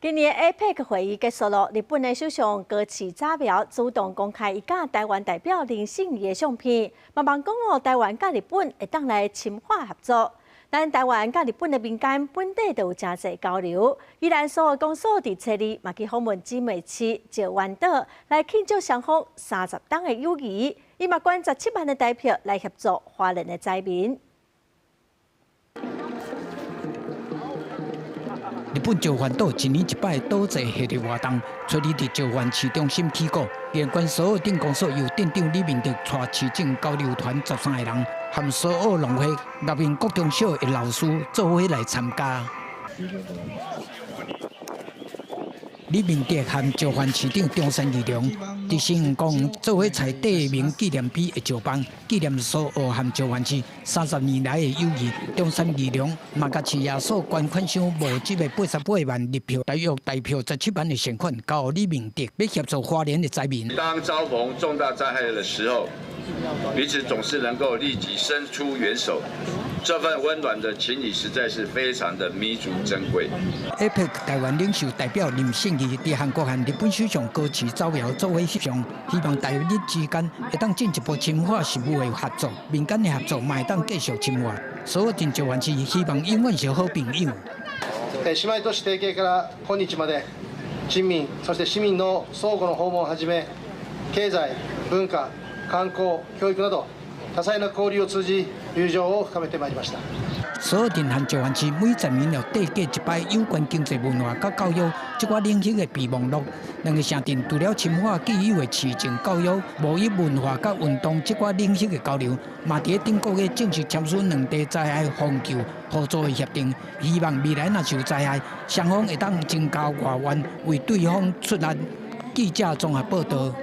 今年 APEC 會議結束囉，日本的首相高市早苗主動公開伊佮台灣代表林勝儀的相片，嘛望講哦，台灣佮日本會當來深化合作。咱台灣佮日本的民間本底就有誠濟交流。宜蘭蘇澳公所佇初二嘛去訪問姊妹市石垣島，來慶祝雙方30冬的友誼。伊嘛捐17萬的台票來協助花蓮的災民。日本石垣島一年一擺島祭系列活動，初二佇石垣市中心起鼓。宜蘭縣蘇澳鎮公所由鎮長李明德帶市政交流團13個人，和蘇澳農會岳明國中小的老師做伙來參加。李明德和石垣市長中山義隆佇新園公園做伙採地名紀念碑的石枋，紀念蘇澳和石垣市30年來的友誼。中山義隆嘛共市爺所捐款箱募集的88萬日票，大約台票17萬的善款，交予李明德，欲協助花蓮的災民。當遭逢重大災害的時候，彼此總是能夠立即伸出援手，這份溫暖的情誼實在是非常的彌足珍貴。 APEC 台灣領袖代表林勝儀佇韓國和日本首相高市早苗做伙翕相，希望台日之間會當進一步深化實務的合作，民間的合作嘛會當繼續深化。蘇澳鎮石垣市希望永遠是好朋友。姉妹都市提携から今日まで、人民そして市民の相互の訪問をはじめ、経済、文化、観光、教育など多彩な交流を通じ友情を深めてまいりました。蘇澳鎮和石垣市每10年就締結一擺有關經濟、文化佮教育這寡領域的備忘錄。兩个城鎮除了深化既有的市政、教育、貿易、文化佮運動這寡領域的交流，嘛佇咧頂個月正式簽署兩地災害防救合作的協定。希望未來若是有災害，雙方會當增加外援為對方出力。記者綜合報導。